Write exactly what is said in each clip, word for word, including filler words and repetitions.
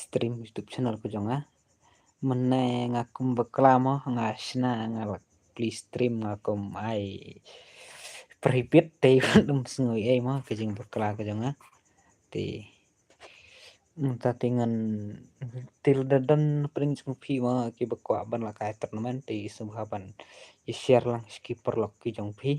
stream YouTube channel ka jong nga. Mynne nga kum bakla mo, nga shna, nga lak plie stream, nga kum ai private te ym sngew ei mo ka jingbakla ka jong nga. Te mynta te ngan, te lada don pdeng jong phi mo kiba kwah ban lak kai tournament te sngewbha ban ïa share lang sha ki paralok ki jong phi.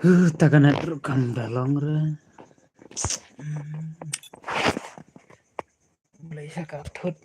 Huh, ta ka net ruh kam da long re. Blei sa ka thut.